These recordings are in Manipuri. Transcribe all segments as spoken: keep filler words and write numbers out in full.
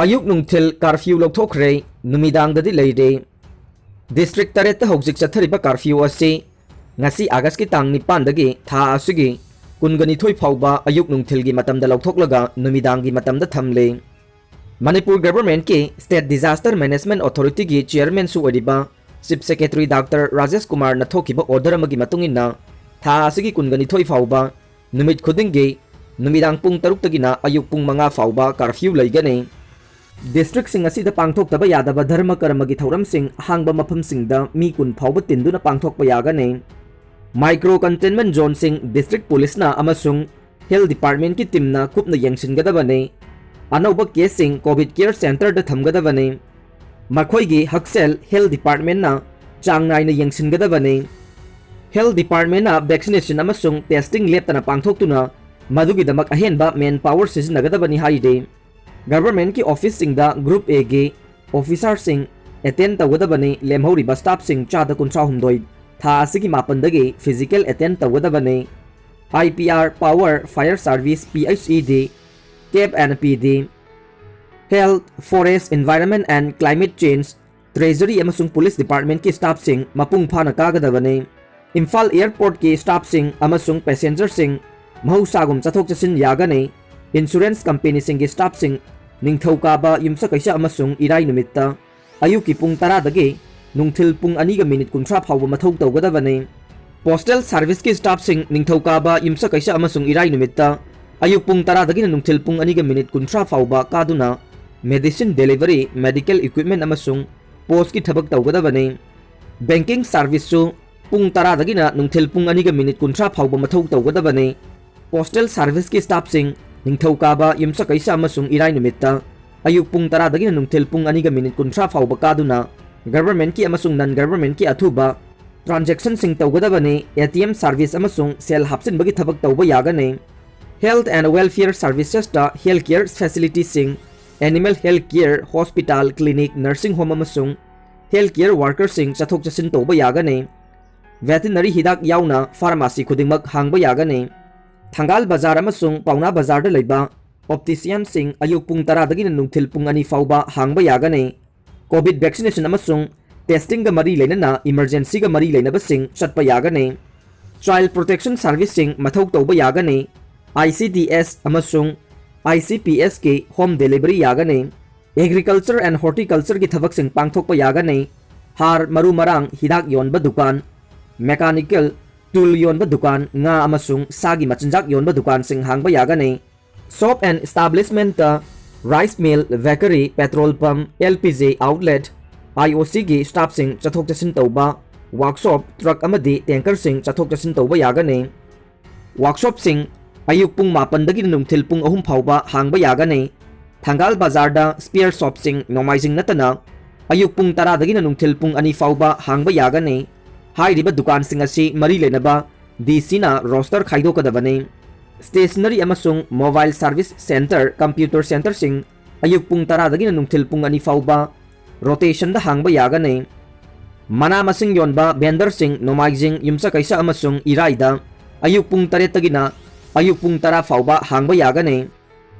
ꯑꯌꯨꯛ ꯅꯨꯡꯊꯤꯜ curfew ꯂꯧꯊꯣꯛꯈ꯭ꯔꯦ, ꯅꯨꯃꯤꯗꯥꯡꯗꯗꯤ ꯂꯩꯔꯦ꯫ District ꯇꯔꯦꯠꯇ ꯍꯧꯖꯤꯛ ꯆꯠꯊꯔꯤꯕ curfew ꯑꯁꯤ ꯉꯁꯤ August ꯀꯤ ꯇꯥꯡ ꯅꯤꯄꯥꯟꯗꯒꯤ ꯊꯥ ꯑꯁꯤꯒꯤ ꯀꯨꯟꯒ ꯅꯤꯊꯣꯏ ꯐꯥꯎꯕ ꯑꯌꯨꯛ ꯅꯨꯡꯊꯤꯜꯒꯤ ꯃꯇꯝꯗ ꯂꯧꯊꯣꯛꯂꯒ ꯅꯨꯃꯤꯗꯥꯡꯒꯤ ꯃꯇꯝꯗ ꯊꯝꯂꯦ꯫ ꯃꯅꯤꯄꯨꯔ government ꯀꯤ State Disaster Management Authority ꯒꯤ chairman ꯁꯨ ꯑꯣꯏꯔꯤꯕ Chief Secretary Doctor ꯔꯥꯖꯦꯁ ꯀꯨꯃꯥꯔꯅ ꯊꯣꯛꯈꯤꯕ order ꯑꯃꯒꯤ ꯃꯇꯨꯡ ꯏꯟꯅ, ꯊꯥ ꯑꯁꯤꯒꯤ ꯀꯨꯟꯒ ꯅꯤꯊꯣꯏ ꯐꯥꯎꯕ ꯅꯨꯃꯤꯠ ꯈꯨꯗꯤꯡꯒꯤ ꯅꯨꯃꯤꯗꯥꯡ ꯄꯨꯡ ꯇꯔꯨꯛꯇꯒꯤꯅ ꯑꯌꯨꯛ ꯄꯨꯡ ꯃꯉꯥ ꯐꯥꯎꯕ curfew ꯂꯩꯒꯅꯤ꯫ District ꯁꯤꯡ ꯑꯁꯤꯗ ꯄꯥꯡꯊꯣꯛꯇꯕ ꯌꯥꯗꯕ ꯙꯔꯃ ꯀꯔꯃꯒꯤ ꯊꯧꯔꯝꯁꯤꯡ ꯍꯥꯡꯕ ꯃꯐꯝꯁꯤꯡꯗ ꯃꯤ ꯀꯨꯟ ꯐꯥꯎꯕ ꯇꯤꯟꯗꯨꯅ ꯄꯥꯡꯊꯣꯛꯄ ꯌꯥꯒꯅꯤ꯫ Micro containment zone ꯁꯤꯡ district police ꯅ ꯑꯃꯁꯨꯡ Health Department ꯀꯤ team ꯅ ꯀꯨꯞꯅ ꯌꯦꯡꯁꯤꯟꯒꯗꯕꯅꯤ꯫ ꯑꯅꯧꯕ case ꯁꯤꯡ COVID Care Center ꯗ ꯊꯝꯒꯗꯕꯅꯤ꯫ ꯃꯈꯣꯏꯒꯤ ꯍꯛꯁꯦꯜ Health Department ꯅ ꯆꯥꯡ ꯅꯥꯏꯅ ꯌꯦꯡꯁꯤꯟꯒꯗꯕꯅꯤ꯫ Health Department ꯅ vaccination ꯑꯃꯁꯨꯡ testing ꯂꯦꯞꯇꯅ ꯄꯥꯡꯊꯣꯛꯇꯨꯅ ꯃꯗꯨꯒꯤꯗꯃꯛ ꯑꯍꯦꯟꯕ manpower ꯁꯤꯖꯤꯟꯅꯒꯗꯕꯅꯤ ꯍꯥꯏꯔꯤ꯫ Government ꯀꯤ office ꯁꯤꯡꯗ Group A ꯒꯤ officer ꯁꯤꯡ attend ꯇꯧꯒꯗꯕꯅꯤ꯫ ꯂꯦꯝꯍꯧꯔꯤꯕ staff ꯁꯤꯡ ꯆꯥꯗ ꯀꯨꯟꯊ꯭ꯔꯥ ꯍꯨꯝꯗꯣꯏ ꯊꯥ ꯑꯁꯤꯒꯤ ꯃꯥꯄꯟꯗꯒꯤ physical attend ꯇꯧꯒꯗꯕꯅꯤ꯫ I P R, Power, Fire Service, P H E D, Cap and P D, Health, Forest, Environment and Climate Change, Treasury ꯑꯃꯁꯨꯡ Police Department ꯀꯤ staff ꯁꯤꯡ ꯃꯄꯨꯡ ꯐꯥꯅ ꯀꯥꯒꯗꯕꯅꯤ꯫ ꯏꯝꯐꯥꯜ Airport ꯀꯤ staff ꯁꯤꯡ ꯑꯃꯁꯨꯡ passenger ꯁꯤꯡ ꯃꯍꯧꯁꯥꯒꯨꯝ ꯆꯠꯊꯣꯛ ꯆꯠꯁꯤꯟ ꯌꯥꯒꯅꯤ꯫ Insurance company ꯁꯤꯡꯒꯤ staff ꯁꯤꯡ ꯅꯤꯡꯊꯧꯀꯥꯕ, ꯌꯨꯝꯁꯀꯩꯁ ꯑꯃꯁꯨꯡ ꯏꯔꯥꯏ ꯅꯨꯃꯤꯠꯇ ꯑꯌꯨꯛꯀꯤ ꯄꯨꯡ ꯇꯔꯥꯗꯒꯤ ꯅꯨꯡꯊꯤꯜ ꯄꯨꯡ ꯑꯅꯤꯒ minute ꯀꯨꯟꯊ꯭ꯔꯥ ꯐꯥꯎꯕ ꯃꯊꯧ ꯇꯧꯒꯗꯕꯅꯤ꯫ Postal Service ꯀꯤ staff ꯁꯤꯡ ꯅꯤꯡꯊꯧꯀꯥꯕ, ꯌꯨꯝꯁꯀꯩꯁ ꯑꯃꯁꯨꯡ ꯏꯔꯥꯏ ꯅꯨꯃꯤꯠꯇ ꯑꯌꯨꯛ ꯄꯨꯡ ꯇꯔꯥꯗꯒꯤꯅ ꯅꯨꯡꯊꯤꯜ ꯄꯨꯡ ꯑꯅꯤꯒ minute ꯀꯨꯟꯊ꯭ꯔꯥ ꯐꯥꯎꯕ ꯀꯥꯗꯨꯅ medicine delivery, medical equipment ꯑꯃꯁꯨꯡ post ꯀꯤ ꯊꯕꯛ ꯇꯧꯒꯗꯕꯅꯤ꯫ Banking service ꯁꯨ ꯄꯨꯡ ꯇꯔꯥꯗꯒꯤꯅ ꯅꯨꯡꯊꯤꯜ ꯄꯨꯡ ꯑꯅꯤꯒ minute ꯀꯨꯟꯊ꯭ꯔꯥ ꯐꯥꯎꯕ ꯃꯊꯧ ꯇꯧꯒꯗꯕꯅꯤ꯫ Postal Service ꯀꯤ staff ꯁꯤꯡ ꯅꯤꯡꯊꯧꯀꯥꯕ, ꯌꯨꯝꯁꯀꯩꯁ ꯑꯃꯁꯨꯡ ꯏꯔꯥꯏ ꯅꯨꯃꯤꯠꯇ ꯑꯌꯨꯛ ꯄꯨꯡ ꯇꯔꯥꯗꯒꯤꯅ ꯅꯨꯡꯊꯤꯜ ꯄꯨꯡ ꯑꯅꯤꯒ minute ꯀꯨꯟꯊ꯭ꯔꯥ ꯐꯥꯎꯕ ꯀꯥꯗꯨꯅ government ꯀꯤ ꯑꯃꯁꯨꯡ non government ꯀꯤ ꯑꯊꯨꯕ transaction ꯁꯤꯡ ꯇꯧꯒꯗꯕꯅꯤ꯫ A T M service ꯑꯃꯁꯨꯡ ꯁꯦꯜ ꯍꯥꯞꯆꯤꯟꯕꯒꯤ ꯊꯕꯛ ꯇꯧꯕ ꯌꯥꯒꯅꯤ꯫ Health and Welfare Services ꯇ health care facility ꯁꯤꯡ, animal health care, hospital, clinic, nursing home ꯑꯃꯁꯨꯡ health care worker ꯁꯤꯡ ꯆꯠꯊꯣꯛ ꯆꯠꯁꯤꯟ ꯇꯧꯕ ꯌꯥꯒꯅꯤ꯫ Veterinary ꯍꯤꯗꯥꯛ ꯌꯥꯎꯅ pharmacy ꯈꯨꯗꯤꯡꯃꯛ ꯍꯥꯡꯕ ꯌꯥꯒꯅꯤ꯫ ꯊꯪꯒꯥꯜ ꯕꯖꯥꯔ ꯑꯃꯁꯨꯡ ꯄꯥꯎꯅꯥ ꯕꯖꯥꯔꯗ ꯂꯩꯕ Opticianꯁꯤꯡ ꯑꯌꯨꯛ ꯄꯨꯡ ꯇꯔꯥꯗꯒꯤꯅ ꯅꯨꯡꯊꯤꯜ ꯄꯨꯡ ꯑꯅꯤ ꯐꯥꯎꯕ ꯍꯥꯡꯕ ꯌꯥꯒꯅꯤ꯫ COVID vaccination ꯑꯃꯁꯨꯡ testingꯒ ꯃꯔꯤ ꯂꯩꯅꯅ emergencyꯒ ꯃꯔꯤ ꯂꯩꯅꯕꯁꯤꯡ ꯆꯠꯄ ꯌꯥꯒꯅꯤ꯫ Child Protection Serviceꯁꯤꯡ ꯃꯊꯧ ꯇꯧꯕ ꯌꯥꯒꯅꯤ꯫ ICDS ꯑꯃꯁꯨꯡ ICPSꯀꯤ home delivery ꯌꯥꯒꯅꯤ꯫ Agriculture and Horticultureꯒꯤ ꯊꯕꯛꯁꯤꯡ ꯄꯥꯡꯊꯣꯛꯄ ꯌꯥꯒꯅꯤ꯫ ꯍꯥꯔ, ꯃꯔꯨ ꯃꯔꯥꯡ, ꯍꯤꯗꯥꯛ ꯌꯣꯟꯕ ꯗꯨꯀꯥꯟ, mechanical tool ꯌꯣꯟꯕ ꯗꯨꯀꯥꯟ, ꯉꯥ ꯑꯃꯁꯨꯡ ꯁꯥꯒꯤ ꯃꯆꯤꯟꯖꯥꯛ ꯌꯣꯟꯕ ꯗꯨꯀꯥꯟꯁꯤꯡ ꯍꯥꯡꯕ ꯌꯥꯒꯅꯤ꯫ Shop and establishmentꯇ rice mill, bakery, petrol pump, LPG outlet, IOCꯒꯤ staffꯁꯤꯡ ꯆꯠꯊꯣꯛ ꯆꯠꯁꯤꯟ ꯇꯧꯕ, workshop, truck ꯑꯃꯗꯤ tankerꯁꯤꯡ ꯆꯠꯊꯣꯛ ꯆꯠꯁꯤꯟ ꯇꯧꯕ ꯌꯥꯒꯅꯤ꯫ Workshopꯁꯤꯡ ꯑꯌꯨꯛ ꯄꯨꯡ ꯃꯥꯄꯟꯗꯒꯤꯅ ꯅꯨꯡꯊꯤꯜ ꯄꯨꯡ ꯑꯍꯨꯝ ꯐꯥꯎꯕ ꯍꯥꯡꯕ ꯌꯥꯒꯅꯤ꯫ ꯊꯪꯒꯥꯜ ꯕꯖꯥꯔꯗ spare shopꯁꯤꯡ ꯅꯣꯡꯃꯥꯏꯖꯤꯡ ꯅꯠꯇꯅ ꯑꯌꯨꯛ ꯄꯨꯡ ꯇꯔꯥꯗꯒꯤꯅ ꯅꯨꯡꯊꯤꯜ ꯄꯨꯡ ꯑꯅꯤ ꯐꯥꯎꯕ ꯍꯥꯡꯕ ꯌꯥꯒꯅꯤ꯫ ꯍꯥꯏꯔꯤꯕ ꯗꯨꯀꯥꯟꯁꯤꯡ ꯑꯁꯤ ꯃꯔꯤ ꯂꯩꯅꯕ DCꯅ roster ꯈꯥꯏꯗꯣꯛꯀꯗꯕꯅꯤ꯫ Stationery ꯑꯃꯁꯨꯡ mobile service centre, computer centreꯁꯤꯡ ꯑꯌꯨꯛ ꯄꯨꯡ ꯇꯔꯥꯗꯒꯤꯅ ꯅꯨꯡꯊꯤꯜ ꯄꯨꯡ ꯑꯅꯤ ꯐꯥꯎꯕ rotationꯗ ꯍꯥꯡꯕ ꯌꯥꯒꯅꯤ꯫ ꯃꯅꯥ ꯃꯁꯤꯡ ꯌꯣꯟꯕ vendorꯁꯤꯡ ꯅꯣꯡꯃꯥꯏꯖꯤꯡ, ꯌꯨꯝꯁꯀꯩꯁ ꯑꯃꯁꯨꯡ ꯏꯔꯥꯏꯗ ꯑꯌꯨꯛ ꯄꯨꯡ ꯇꯔꯦꯠꯇꯒꯤꯅ ꯑꯌꯨꯛ ꯄꯨꯡ ꯇꯔꯥ ꯐꯥꯎꯕ ꯍꯥꯡꯕ ꯌꯥꯒꯅꯤ꯫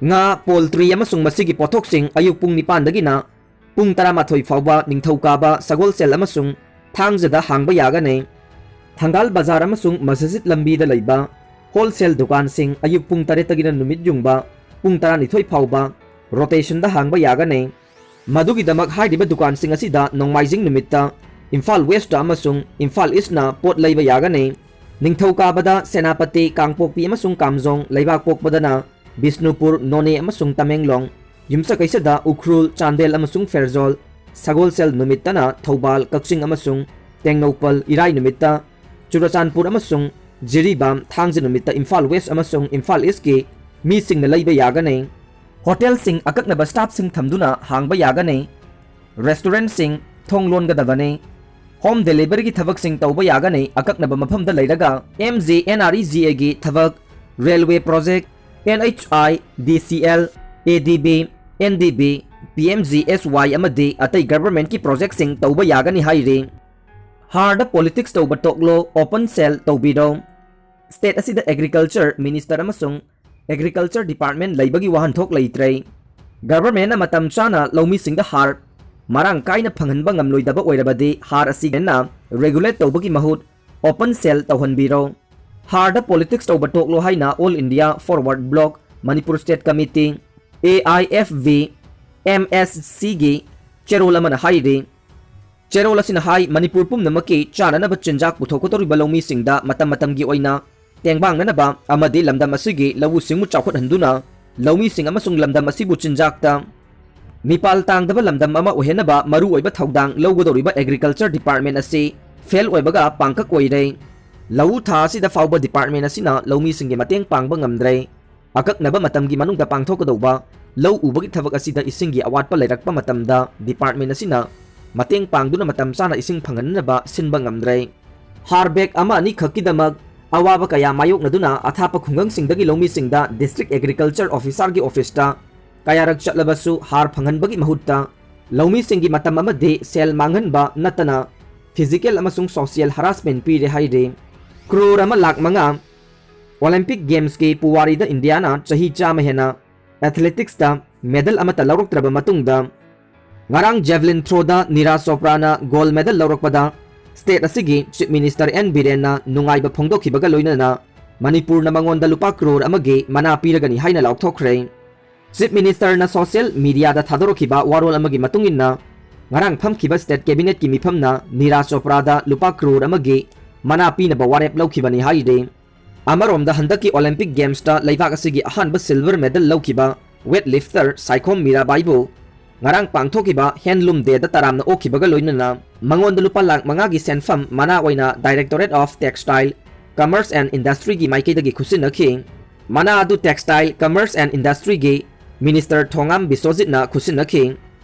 ꯉꯥ, poultry ꯑꯃꯁꯨꯡ ꯃꯁꯤꯒꯤ ꯄꯣꯠꯊꯣꯛꯁꯤꯡ ꯑꯌꯨꯛ ꯄꯨꯡ ꯅꯤꯄꯥꯟꯗꯒꯤꯅ ꯄꯨꯡ ꯇꯔꯥꯃꯥꯊꯣꯏ ꯐꯥꯎꯕ ꯅꯤꯡꯊꯧꯀꯥꯕ, ꯁꯒꯣꯜꯁꯦꯜ ꯑꯃꯁꯨꯡ ꯊꯥꯡꯖꯗ ꯍꯥꯡꯕ ꯌꯥꯒꯅꯤ꯫ ꯊꯪꯒꯥꯜ ꯕꯖꯥꯔ ꯑꯃꯁꯨꯡ ꯃꯁꯖꯤꯗ ꯂꯝꯕꯤꯗ ꯂꯩꯕ wholesale ꯗꯨꯀꯥꯟꯁꯤꯡ ꯑꯌꯨꯛ ꯄꯨꯡ ꯇꯔꯦꯠꯇꯒꯤꯅ ꯅꯨꯃꯤꯠ ꯌꯨꯡꯕ ꯄꯨꯡ ꯇꯔꯥꯅꯤꯊꯣꯏ ꯐꯥꯎꯕ rotationꯗ ꯍꯥꯡꯕ ꯌꯥꯒꯅꯤ꯫ ꯃꯗꯨꯒꯤꯗꯃꯛ ꯍꯥꯏꯔꯤꯕ ꯗꯨꯀꯥꯟꯁꯤꯡ ꯑꯁꯤꯗ ꯅꯣꯡꯃꯥꯏꯖꯤꯡ ꯅꯨꯃꯤꯠꯇ ꯏꯝꯐꯥꯜ Westꯇ ꯑꯃꯁꯨꯡ ꯏꯝꯐꯥꯜ Eastꯅ ꯄꯣꯠ ꯂꯩꯕ ꯌꯥꯒꯅꯤ꯫ ꯅꯤꯡꯊꯧꯀꯥꯕꯗ ꯁꯦꯅꯥꯄꯇꯤ, ꯀꯥꯡꯄꯣꯛꯄꯤ ꯑꯃꯁꯨꯡ ꯀꯥꯝꯖꯣꯡ, ꯂꯩꯕꯥꯛꯄꯣꯛꯄꯗꯅ ꯕꯤꯁꯅꯨꯄꯨꯔ, ꯅꯣꯅꯦ ꯑꯃꯁꯨꯡ ꯇꯃꯦꯡꯂꯣꯡ, ꯌꯨꯝꯁꯀꯩꯁꯗ ꯎꯈ꯭ꯔꯨꯜ, ꯆꯥꯟꯗꯦꯜ ꯑꯃꯁꯨꯡ ꯐꯦꯔꯖꯣꯜ, ꯁꯒꯣꯜꯁꯦꯜ ꯅꯨꯃꯤꯠꯇꯅ ꯊꯧꯕꯥꯜ, ꯀꯛꯆꯤꯡ ꯑꯃꯁꯨꯡ ꯇꯦꯡꯅꯧꯄꯜ, ꯏꯔꯥꯏ ꯅꯨꯃꯤꯠꯇ ꯆꯨꯔꯆꯥꯟꯄꯨꯔ ꯑꯃꯁꯨꯡ ꯖꯤꯔꯤꯕꯥꯝ, ꯊꯥꯡꯖ ꯅꯨꯃꯤꯠꯇ ꯏꯝꯐꯥꯜ West ꯑꯃꯁꯨꯡ ꯏꯝꯐꯥꯜ Eastꯀꯤ ꯃꯤꯁꯤꯡꯅ ꯂꯩꯕ ꯌꯥꯒꯅꯤ꯫ Hotelꯁꯤꯡ ꯑꯀꯛꯅꯕ staffꯁꯤꯡ ꯊꯝꯗꯨꯅ ꯍꯥꯡꯕ ꯌꯥꯒꯅꯤ꯫ Restaurantꯁꯤꯡ ꯊꯣꯡ ꯂꯣꯟꯒꯗꯕꯅꯤ꯫ Home deliveryꯒꯤ ꯊꯕꯛꯁꯤꯡ ꯇꯧꯕ ꯌꯥꯒꯅꯤ꯫ ꯑꯀꯛꯅꯕ ꯃꯐꯝꯗ ꯂꯩꯔꯒ MGNREGAꯒꯤ ꯊꯕꯛ, railway project, NHIDCL, ADB, NDB, PMGSY ꯑꯃꯗꯤ ꯑꯇꯩ governmentꯀꯤ projectꯁꯤꯡ ꯇꯧꯕ ꯌꯥꯒꯅꯤ ꯍꯥꯏꯔꯤ꯫ ꯍꯥꯔꯗ politics ꯇꯧꯕ ꯇꯣꯛꯂꯣ, open cell ꯇꯧꯕꯤꯔꯣ꯫ State ꯑꯁꯤꯗ Agriculture Minister ꯑꯃꯁꯨꯡ Agriculture Department ꯂꯩꯕꯒꯤ ꯋꯥꯍꯟꯊꯣꯛ ꯂꯩꯇ꯭ꯔꯦ꯫ Governmentꯅ ꯃꯇꯝ ꯆꯥꯅ ꯂꯧꯃꯤꯁꯤꯡꯗ ꯍꯥꯔ ꯃꯔꯥꯡ ꯀꯥꯏꯅ ꯐꯪꯍꯟꯕ ꯉꯝꯂꯣꯏꯗꯕ ꯑꯣꯏꯔꯕꯗꯤ ꯍꯥꯔ ꯑꯁꯤ ꯍꯦꯟꯅ regulate ꯇꯧꯕꯒꯤ ꯃꯍꯨꯠ open sale ꯇꯧꯍꯟꯕꯤꯔꯣ꯫ ꯍꯥꯔꯗ politics ꯇꯧꯕ ꯇꯣꯛꯂꯣ ꯍꯥꯏꯅ All India Forward Bloc Manipur State Committee, A I F V, M S Cꯒꯤ ꯆꯦꯔꯣꯜ ꯑꯃꯅ ꯍꯥꯏꯔꯤ꯫ ꯆꯦꯔꯣꯜ ꯑꯁꯤꯅ ꯍꯥꯏ, ꯃꯅꯤꯄꯨꯔ ꯄꯨꯝꯅꯃꯛꯀꯤ ꯆꯥꯅꯅꯕ ꯆꯤꯟꯖꯥꯛ ꯄꯨꯊꯣꯛꯀꯗꯧꯔꯤꯕ ꯂꯧꯃꯤꯁꯤꯡꯗ ꯃꯇꯝ ꯃꯇꯝꯒꯤ ꯑꯣꯏꯅ ꯇꯦꯡꯕꯥꯡꯅꯅꯕ ꯑꯃꯗꯤ ꯂꯝꯗꯝ ꯑꯁꯤꯒꯤ ꯂꯧꯎ ꯁꯤꯡꯎ ꯆꯥꯎꯈꯠꯍꯟꯗꯨꯅ ꯂꯧꯃꯤꯁꯤꯡ ꯑꯃꯁꯨꯡ ꯂꯝꯗꯝ ꯑꯁꯤꯕꯨ ꯆꯤꯟꯖꯥꯛꯇ ꯃꯤꯄꯥꯜ ꯇꯥꯡꯗꯕ ꯂꯝꯗꯝ ꯑꯃ ꯑꯣꯏꯍꯟꯅꯕ ꯃꯔꯨꯑꯣꯏꯕ ꯊꯧꯗꯥꯡ ꯂꯧꯒꯗꯧꯔꯤꯕ Agriculture Department ꯑꯁꯤ fail ꯑꯣꯏꯕꯒ ꯄꯥꯡꯀꯛ ꯑꯣꯏꯔꯦ꯫ ꯂꯧꯎ ꯊꯥ ꯑꯁꯤꯗ ꯐꯥꯎꯕ department ꯑꯁꯤꯅ ꯂꯧꯃꯤꯁꯤꯡꯒꯤ ꯃꯇꯦꯡ ꯄꯥꯡꯕ ꯉꯝꯗ꯭ꯔꯦ꯫ ꯑꯀꯛꯅꯕ ꯃꯇꯝꯒꯤ ꯃꯅꯨꯡꯗ ꯄꯥꯡꯊꯣꯛꯀꯗꯧꯕ ꯂꯧ ꯎꯕꯒꯤ ꯊꯕꯛ ꯑꯁꯤꯗ ꯏꯁꯤꯡꯒꯤ ꯑꯋꯥꯠꯄ ꯂꯩꯔꯛꯄ ꯃꯇꯝꯗ department ꯑꯁꯤꯅ ꯃꯇꯦꯡ ꯄꯥꯡꯗꯨꯅ ꯃꯇꯝ ꯆꯥꯅ ꯏꯁꯤꯡ ꯐꯪꯍꯟꯅꯕ ꯁꯤꯟꯕ ꯉꯝꯗ꯭ꯔꯦ꯫ ꯍꯥꯔ bag ꯑꯃ ꯑꯅꯤ ꯈꯛꯀꯤꯗꯃꯛ ꯑꯋꯥꯕ ꯀꯌꯥ ꯃꯥꯌꯣꯛꯅꯗꯨꯅ ꯑꯊꯥꯞꯄ ꯈꯨꯡꯒꯪꯁꯤꯡꯗꯒꯤ ꯂꯧꯃꯤꯁꯤꯡꯗ District Agriculture Officerꯒꯤ officeꯇ ꯀꯌꯥꯔꯛ ꯆꯠꯂꯕꯁꯨ ꯍꯥꯔ ꯐꯪꯍꯟꯕꯒꯤ ꯃꯍꯨꯠꯇ ꯂꯧꯃꯤꯁꯤꯡꯒꯤ ꯃꯇꯝ ꯑꯃꯗꯤ ꯁꯦꯜ ꯃꯥꯡꯍꯟꯕ ꯅꯠꯇꯅ physical ꯑꯃꯁꯨꯡ social harassment ꯄꯤꯔꯦ ꯍꯥꯏꯔꯤ꯫ ꯀ꯭ꯔꯣꯔ ꯑꯃ ꯂꯥꯈ ꯃꯉꯥ꯫ Olympic Gamesꯀꯤ ꯄꯨꯋꯥꯔꯤꯗ ꯏꯟꯗꯤꯌꯥꯅ ꯆꯍꯤ ꯆꯥꯝꯃ ꯍꯦꯟꯅ athleticsꯇ medal ꯑꯃꯠꯇ ꯂꯧꯔꯛꯇ꯭ꯔꯕ ꯃꯇꯨꯡꯗ, ꯉꯔꯥꯡ javelin throwꯗ Neeraj ꯆꯣꯄ꯭ꯔꯥꯅ gold medal ꯂꯧꯔꯛꯄꯗ state ꯑꯁꯤꯒꯤ Chief Minister N ꯕꯤꯔꯦꯟꯅ ꯅꯨꯡꯉꯥꯏꯕ ꯐꯣꯡꯗꯣꯛꯈꯤꯕꯒ ꯂꯣꯏꯅꯅ ꯃꯅꯤꯄꯨꯔꯅ ꯃꯉꯣꯟꯗ ꯂꯨꯄꯥ ꯀ꯭ꯔꯣꯔ ꯑꯃꯒꯤ ꯃꯅꯥ ꯄꯤꯔꯒꯅꯤ ꯍꯥꯏꯅ ꯂꯥꯎꯊꯣꯛꯈ꯭ꯔꯦ꯫ Chief Ministerꯅ social mediaꯗ ꯊꯥꯗꯣꯔꯛꯈꯤꯕ ꯋꯥꯔꯣꯜ ꯑꯃꯒꯤ ꯃꯇꯨꯡ ꯏꯟꯅ, ꯉꯔꯥꯡ ꯐꯝꯈꯤꯕ state cabinetꯀꯤ ꯃꯤꯐꯝꯅ ꯅꯤꯔꯥꯖ ꯆꯣꯄ꯭ꯔꯥꯗ ꯂꯨꯄꯥ ꯀ꯭ꯔꯣꯔ ꯑꯃꯒꯤ ꯃꯅꯥ ꯄꯤꯅꯕ ꯋꯥꯔꯦꯞ ꯂꯧꯈꯤꯕꯅꯤ ꯍꯥꯏꯔꯤ꯫ ꯑꯃꯔꯣꯝꯗ, ꯍꯟꯗꯛꯀꯤ Olympic Gamesꯇ ꯂꯩꯕꯥꯛ ꯑꯁꯤꯒꯤ ꯑꯍꯥꯟꯕ silver medal ꯂꯧꯈꯤꯕ weightlifter ꯁꯥꯏꯈꯣꯝ ꯃꯤꯔꯥꯕꯥꯏꯕꯨ ꯉꯔꯥꯡ ꯄꯥꯡꯊꯣꯛꯈꯤꯕ Handloom Dayꯗ ꯇꯔꯥꯝꯅ ꯑꯣꯛꯈꯤꯕꯒ ꯂꯣꯏꯅꯅ ꯃꯉꯣꯟꯗ ꯂꯨꯄꯥ ꯂꯥꯈ ꯃꯉꯥꯒꯤ ꯁꯦꯟꯐꯝ ꯃꯅꯥ ꯑꯣꯏꯅ Directorate of Textile, Commerce and Industryꯒꯤ ꯃꯥꯏꯀꯩꯗꯒꯤ ꯈꯨꯠꯁꯤꯟꯅꯈꯤ꯫ ꯃꯅꯥ ꯑꯗꯨ Textile, Commerce and Industryꯒꯤ Minister Thongam ꯕꯤꯁ꯭ꯋꯖꯤꯠꯅ ꯈꯨꯠꯁꯤꯟꯅꯈꯤ꯫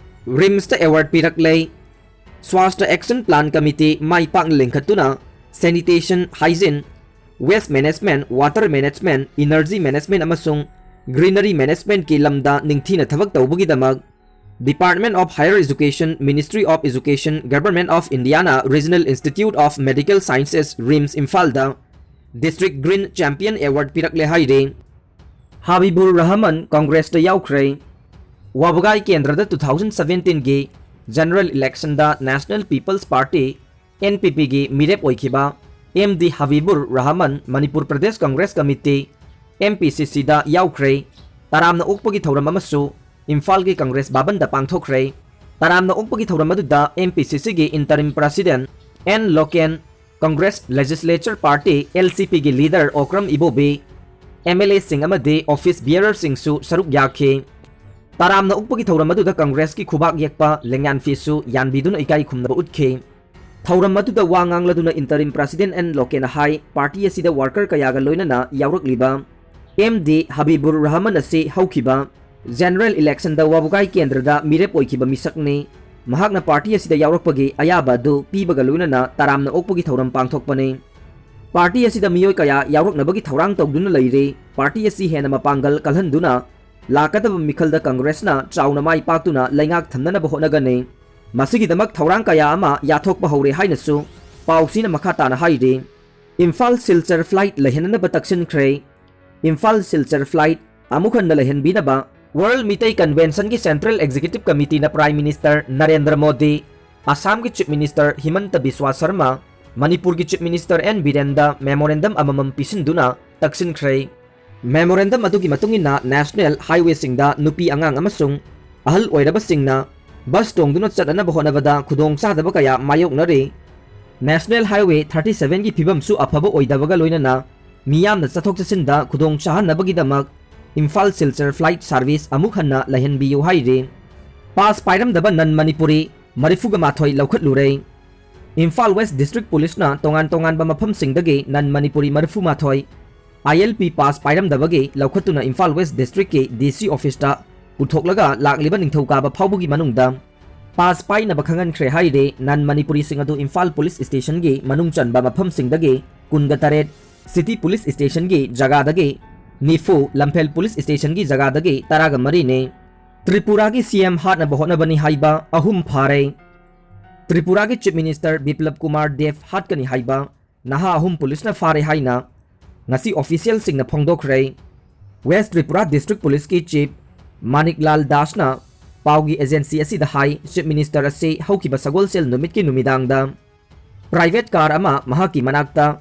RIMSꯇ award ꯄꯤꯔꯛꯂꯦ꯫ Swasthya Action Plan Committee ꯃꯥꯏ ꯄꯥꯛꯅ ꯂꯤꯡꯈꯠꯇꯨꯅ sanitation, hygiene, waste management, water management, energy management ꯑꯃꯁꯨꯡ greenery managementꯀꯤ ꯂꯝꯗ ꯅꯤꯡꯊꯤꯅ ꯊꯕꯛ ꯇꯧꯕꯒꯤꯗꯃꯛ Department of Higher Education, Ministry of Education, Government of Indiaꯅ Regional Institute of Medical Sciences, RIMS ꯏꯝꯐꯥꯜꯗ District Green Champion Award ꯄꯤꯔꯛꯂꯦ ꯍꯥꯏꯔꯤ꯫ ꯍꯕꯤꯕꯨꯔ ꯔꯍꯃꯟ ꯀꯪꯒ꯭ꯔꯦꯁꯇ ꯌꯥꯎꯈ꯭ꯔꯦ꯫ ꯋꯥꯕꯒꯥꯏ ꯀꯦꯟꯗ꯭ꯔꯗ two thousand seventeen ꯒꯤ general election ꯗ National People's Party, N P P ꯒꯤ ꯃꯤꯔꯦꯞ ꯑꯣꯏꯈꯤꯕ M D Habibur Rahman Manipur Pradesh Congress committee, M P C C ꯗ ꯌꯥꯎꯈ꯭ꯔꯦ꯫ ꯇꯔꯥꯝꯅ ꯑꯣꯛꯄꯒꯤ ꯊꯧꯔꯝ ꯑꯃꯁꯨ ꯏꯝꯐꯥꯜꯒꯤ ꯀꯪꯒ꯭ꯔꯦꯁ ꯚꯕꯟꯗ ꯄꯥꯡꯊꯣꯛꯈ꯭ꯔꯦ꯫ ꯇꯔꯥꯝꯅ ꯑꯣꯛꯄꯒꯤ ꯊꯧꯔꯝ ꯑꯗꯨꯗ M P C C ꯒꯤ interim president N Loken, Congress Legislature Party, L C P ꯒꯤ leader Okram Ibobi, M L A ꯁꯤꯡ ꯑꯃꯗꯤ office bearer ꯁꯤꯡꯁꯨ ꯁꯔꯨꯛ ꯌꯥꯈꯤ꯫ ꯇꯔꯥꯝꯅ ꯑꯣꯛꯄꯒꯤ ꯊꯧꯔꯝ ꯑꯗꯨꯗ ꯀꯪꯒ꯭ꯔꯦꯁꯀꯤ ꯈꯨꯕꯥꯛ ꯌꯦꯛꯄ ꯂꯦꯡꯌꯥꯟ ꯐꯤꯁꯨ ꯌꯥꯟꯕꯤꯗꯨꯅ ꯏꯀꯥꯏ ꯈꯨꯝꯅꯕ ꯎꯠꯈꯤ꯫ ꯊꯧꯔꯝ ꯑꯗꯨꯗ ꯋꯥ ꯉꯥꯡꯂꯗꯨꯅ interim president N ꯂꯣꯀꯦꯟꯅ ꯍꯥꯏ, party ꯑꯁꯤꯗ worker ꯀꯌꯥꯒ ꯂꯣꯏꯅꯅ ꯌꯥꯎꯔꯛꯂꯤꯕ M D ꯍꯕꯤꯕꯨꯔ ꯔꯍꯃꯟ ꯑꯁꯤ ꯍꯧꯈꯤꯕ general election ꯗ ꯋꯥꯕꯒꯥꯏ ꯀꯦꯟꯗ꯭ꯔꯗ ꯃꯤꯔꯦꯞ ꯑꯣꯏꯈꯤꯕ ꯃꯤꯁꯛꯅꯤ꯫ ꯃꯍꯥꯛꯅ party ꯑꯁꯤꯗ ꯌꯥꯎꯔꯛꯄꯒꯤ ꯑꯌꯥꯕ ꯑꯗꯨ ꯄꯤꯕꯒ ꯂꯣꯏꯅꯅ ꯇꯔꯥꯝꯅ ꯑꯣꯛꯄꯒꯤ ꯊꯧꯔꯝ ꯄꯥꯡꯊꯣꯛꯄꯅꯤ꯫ Party ꯑꯁꯤꯗ ꯃꯤꯑꯣꯏ ꯀꯌꯥ ꯌꯥꯎꯔꯛꯅꯕꯒꯤ ꯊꯧꯔꯥꯡ ꯇꯧꯗꯨꯅ ꯂꯩꯔꯤ꯫ Party ꯑꯁꯤ ꯍꯦꯟꯅ ꯃꯄꯥꯡꯒꯜ ꯀꯜꯍꯟꯗꯨꯅ ꯂꯥꯛꯀꯗꯕ ꯃꯤꯈꯜꯗ ꯀꯪꯒ꯭ꯔꯦꯁꯅ ꯆꯥꯎꯅ ꯃꯥꯏ ꯄꯥꯛꯇꯨꯅ ꯂꯩꯉꯥꯛ ꯊꯝꯅꯅꯕ ꯍꯣꯠꯅꯒꯅꯤ꯫ ꯃꯁꯤꯒꯤꯗꯃꯛ ꯊꯧꯔꯥꯡ ꯀꯌꯥ ꯑꯃ ꯌꯥꯊꯣꯛꯄ ꯍꯧꯔꯦ ꯍꯥꯏꯅꯁꯨ ꯄꯥꯎꯁꯤꯅ ꯃꯈꯥ ꯇꯥꯅ ꯍꯥꯏꯔꯤ꯫ ꯏꯝꯐꯥꯜ ꯁꯤꯜꯆꯔ flight ꯂꯩꯍꯟꯅꯅꯕ ꯇꯛꯁꯤꯟꯈ꯭ꯔꯦ꯫ ꯏꯝꯐꯥꯜ ꯁꯤꯜꯆꯔ flight ꯑꯃꯨꯛ ꯍꯟꯅ ꯂꯩꯍꯟꯕꯤꯅꯕ World ꯃꯤꯇꯩ Convention ꯒꯤ Central Executive Committee ꯅ Prime Minister ꯅꯔꯦꯟꯗ꯭ꯔ ꯃꯣꯗꯤ, ꯑꯁꯥꯝꯒꯤ Chief Minister ꯍꯤꯃꯟꯇ ꯕꯤꯁ꯭ꯋꯥ ꯁꯔꯃ, ꯃꯅꯤꯄꯨꯔꯒꯤ Chief Minister N ꯕꯤꯔꯦꯟꯗ memorandum ꯑꯃꯃꯝ ꯄꯤꯁꯤꯟꯗꯨꯅ ꯇꯛꯁꯤꯟꯈ꯭ꯔꯦ꯫ Memorandum ꯑꯗꯨꯒꯤ ꯃꯇꯨꯡ ꯏꯟꯅ national highway ꯁꯤꯡꯗ ꯅꯨꯄꯤ ꯑꯉꯥꯡ ꯑꯃꯁꯨꯡ ꯑꯍꯜ ꯑꯣꯏꯔꯕꯁꯤꯡꯅ bus ꯇꯣꯡꯗꯨꯅ ꯆꯠꯅꯅꯕ ꯍꯣꯠꯅꯕꯗ ꯈꯨꯗꯣꯡꯆꯥꯗꯕ ꯀꯌꯥ ꯃꯥꯌꯣꯛꯅꯔꯤ꯫ National Highway thirty seven ꯒꯤ ꯐꯤꯕꯝꯁꯨ ꯑꯐꯕ ꯑꯣꯏꯗꯕꯒ ꯂꯣꯏꯅꯅ ꯃꯤꯌꯥꯝꯅ ꯆꯠꯊꯣꯛ ꯆꯠꯁꯤꯟꯗ ꯈꯨꯗꯣꯡ ꯆꯥꯍꯟꯅꯕꯒꯤꯗꯃꯛ ꯏꯝꯐꯥꯜ ꯁꯤꯜꯆꯔ flight service ꯑꯃꯨꯛ ꯍꯟꯅ ꯂꯩꯍꯟꯕꯤꯌꯨ ꯍꯥꯏꯔꯤ꯫ Pass ꯄꯥꯏꯔꯝꯗꯕ non Manipuri ꯃꯔꯤꯐꯨꯒ ꯃꯥꯊꯣꯏ ꯂꯧꯈꯠꯂꯨꯔꯦ꯫ ꯏꯝꯐꯥꯜ West District Police ꯅ ꯇꯣꯉꯥꯟ ꯇꯣꯉꯥꯟꯕ ꯃꯐꯝꯁꯤꯡꯗꯒꯤ non Manipuri ꯃꯔꯤꯐꯨ ꯃꯥꯊꯣꯏ I L P pass ꯄꯥꯏꯔꯝꯗꯕꯒꯤ ꯂꯧꯈꯠꯇꯨꯅ ꯏꯝꯐꯥꯜ West District ꯀꯤ D C office ꯇ ꯄꯨꯊꯣꯛꯂꯒ ꯂꯥꯛꯂꯤꯕ ꯅꯤꯡꯊꯧꯀꯥꯕ ꯐꯥꯎꯕꯒꯤ ꯃꯅꯨꯡꯗ pass ꯄꯥꯏꯅꯕ ꯈꯪꯍꯟꯈ꯭ꯔꯦ ꯍꯥꯏꯔꯤ꯫ Non Manipuri ꯁꯤꯡ ꯑꯗꯨ ꯏꯝꯐꯥꯜ Police Station ꯒꯤ ꯃꯅꯨꯡ ꯆꯟꯕ ꯃꯐꯝꯁꯤꯡꯗꯒꯤ ꯀꯨꯟꯒ ꯇꯔꯦꯠ, City Police Station ꯒꯤ ꯖꯒꯥꯗꯒꯤ ꯅꯤꯐꯨ, ꯂꯝꯐꯦꯜ Police Station ꯒꯤ ꯖꯒꯥꯗꯒꯤ ꯇꯔꯥꯒ ꯃꯔꯤꯅꯤ꯫ ꯇ꯭ꯔꯤꯄꯨꯔꯥꯒꯤ C M ꯍꯥꯠꯅꯕ ꯍꯣꯠꯅꯕꯅꯤ ꯍꯥꯏꯕ ꯑꯍꯨꯝ ꯐꯥꯔꯦ꯫ ꯇ꯭ꯔꯤꯄꯨꯔꯥꯒꯤ Chief Minister ꯕꯤꯄ꯭ꯂꯕ ꯀꯨꯃꯥꯔ ꯗꯦꯕ ꯍꯥꯠꯀꯅꯤ ꯍꯥꯏꯕ ꯅꯍꯥ ꯑꯍꯨꯝ ꯄꯨꯂꯤꯁꯅ ꯐꯥꯔꯦ ꯍꯥꯏꯅ ꯉꯁꯤ official ꯁꯤꯡꯅ ꯐꯣꯡꯗꯣꯛꯈ꯭ꯔꯦ꯫ West Tripura District Police ꯀꯤ Chief ꯃꯥꯅꯤꯛ ꯂꯥꯜ ꯗꯥꯁꯅ ꯄꯥꯎꯒꯤ agency ꯑꯁꯤꯗ ꯍꯥꯏ, Chief Minister ꯑꯁꯤ ꯍꯧꯈꯤꯕ ꯁꯒꯣꯜꯁꯦꯜ ꯅꯨꯃꯤꯠꯀꯤ ꯅꯨꯃꯤꯗꯥꯡꯗ private car ꯑꯃ ꯃꯍꯥꯛꯀꯤ ꯃꯅꯥꯛꯇ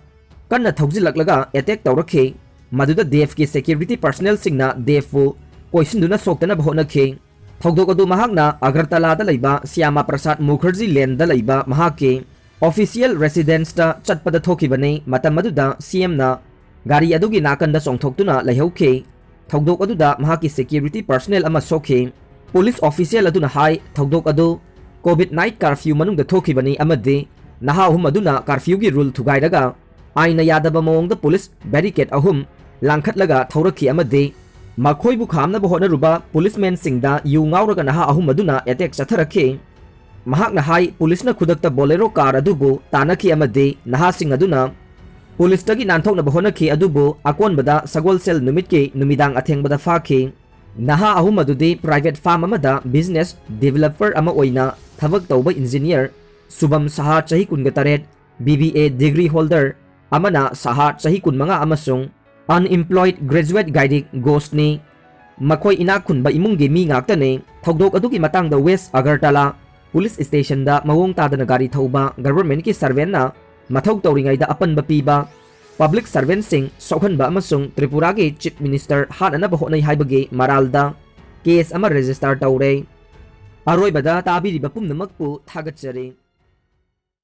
ꯀꯟꯅ ꯊꯧꯖꯤꯜꯂꯛꯂꯒ attack ꯇꯧꯔꯛꯈꯤ꯫ ꯃꯗꯨꯗ DEF ꯀꯤ security personnel ꯁꯤꯡꯅ DEF ꯄꯨ ꯀꯣꯏꯁꯤꯟꯗꯨꯅ ꯁꯣꯛꯇꯅꯕ ꯍꯣꯠꯅꯈꯤ꯫ ꯊꯧꯗꯣꯛ ꯑꯗꯨ ꯃꯍꯥꯛꯅ ꯑꯒꯔꯇꯂꯥꯗ ꯂꯩꯕ ꯁ꯭ꯌꯥꯃꯥ ꯄ꯭ꯔꯁꯥꯗ ꯃꯨꯈꯔꯖꯤ ꯂꯦꯟꯗ ꯂꯩꯕ ꯃꯍꯥꯛꯀꯤ official residence ꯇ ꯆꯠꯄꯗ ꯊꯣꯛꯈꯤꯕꯅꯤ꯫ ꯃꯇꯝ ꯑꯗꯨꯗ CM ꯅ ꯒꯥꯔꯤ ꯑꯗꯨꯒꯤ ꯅꯥꯀꯟꯗ ꯆꯣꯡꯊꯣꯛꯇꯨꯅ ꯂꯩꯍꯧꯈꯤ꯫ ꯊꯧꯗꯣꯛ ꯑꯗꯨꯗ ꯃꯍꯥꯛꯀꯤ security personnel ꯑꯃ ꯁꯣꯛꯈꯤ꯫ Police official ꯑꯗꯨꯅ ꯍꯥꯏ, ꯊꯧꯗꯣꯛ ꯑꯗꯨ COVID night curfew ꯃꯅꯨꯡꯗ ꯊꯣꯛꯈꯤꯕꯅꯤ ꯑꯃꯗꯤ ꯅꯍꯥ ꯑꯍꯨꯝ ꯑꯗꯨꯅ curfew ꯒꯤ rule ꯊꯨꯒꯥꯏꯔꯒ ꯑꯥꯏꯟꯅ ꯌꯥꯗꯕ ꯃꯑꯣꯡꯗ police barricade ꯑꯍꯨꯝ ꯂꯥꯡꯈꯠꯂꯒ ꯊꯧꯔꯛꯈꯤ ꯑꯃꯗꯤ ꯃꯈꯣꯏꯕꯨ ꯈꯥꯝꯅꯕ ꯍꯣꯠꯅꯔꯨꯕ policeman ꯁꯤꯡꯗ ꯌꯨ ꯉꯥꯎꯔꯒ ꯅꯍꯥ ꯑꯍꯨꯝ ꯑꯗꯨꯅ attack ꯆꯠꯊꯔꯛꯈꯤ꯫ ꯃꯍꯥꯛꯅ ꯍꯥꯏ, police ꯅ ꯈꯨꯗꯛꯇ Bolero car ꯑꯗꯨꯕꯨ ꯇꯥꯟꯅꯈꯤ ꯑꯃꯗꯤ ꯅꯍꯥꯁꯤꯡ ꯑꯗꯨꯅ police ꯇꯒꯤ ꯅꯥꯟꯊꯣꯛꯅꯕ ꯍꯣꯠꯅꯈꯤ, ꯑꯗꯨꯕꯨ ꯑꯀꯣꯟꯕꯗ ꯁꯒꯣꯜꯁꯦꯜ ꯅꯨꯃꯤꯠꯀꯤ ꯅꯨꯃꯤꯗꯥꯡ ꯑꯊꯦꯡꯕꯗ ꯐꯥꯈꯤ꯫ ꯅꯍꯥ ꯑꯍꯨꯝ ꯑꯗꯨꯗꯤ private firm ꯑꯃꯗ business developer ꯑꯃ ꯑꯣꯏꯅ ꯊꯕꯛ ꯇꯧꯕ engineer ꯁꯨꯚꯝ ꯁꯍꯥ, ꯆꯍꯤ ꯀꯨꯟꯒ ꯇꯔꯦꯠ, BBA degree holder ꯑꯃꯅ ꯁꯍꯥ, ꯆꯍꯤ ꯀꯨꯟꯃꯉꯥ, ꯑꯃꯁꯨꯡ unemployed graduate ꯒꯥꯏꯔꯤꯛ ꯒꯣꯁꯅꯤ꯫ ꯃꯈꯣꯏ ꯏꯅꯥꯛ ꯈꯨꯟꯕ ꯏꯃꯨꯡꯒꯤ ꯃꯤ ꯉꯥꯛꯇꯅꯤ꯫ ꯊꯧꯗꯣꯛ ꯑꯗꯨꯒꯤ ꯃꯇꯥꯡꯗ West Agartala police station ꯗ ꯃꯑꯣꯡ ꯇꯥꯗꯅ ꯒꯥꯔꯤ ꯊꯧꯕ, government ꯀꯤ servant ꯅ ꯃꯊꯧ ꯇꯧꯔꯤꯉꯩꯗ ꯑꯄꯟꯕ ꯄꯤꯕ, public servant ꯁꯤꯡ ꯁꯣꯛꯍꯟꯕ ꯑꯃꯁꯨꯡ ꯇ꯭ꯔꯤꯄꯨꯔꯥꯒꯤ Chief Minister ꯍꯥꯠꯅꯅꯕ ꯍꯣꯠꯅꯩ ꯍꯥꯏꯕꯒꯤ ꯃꯔꯥꯜꯗ case ꯑꯃ register ꯇꯧꯔꯦ꯫ ꯑꯔꯣꯏꯕꯗ ꯇꯥꯕꯤꯔꯤꯕ ꯄꯨꯝꯅꯃꯛꯄꯨ ꯊꯥꯒꯠꯆꯔꯤ꯫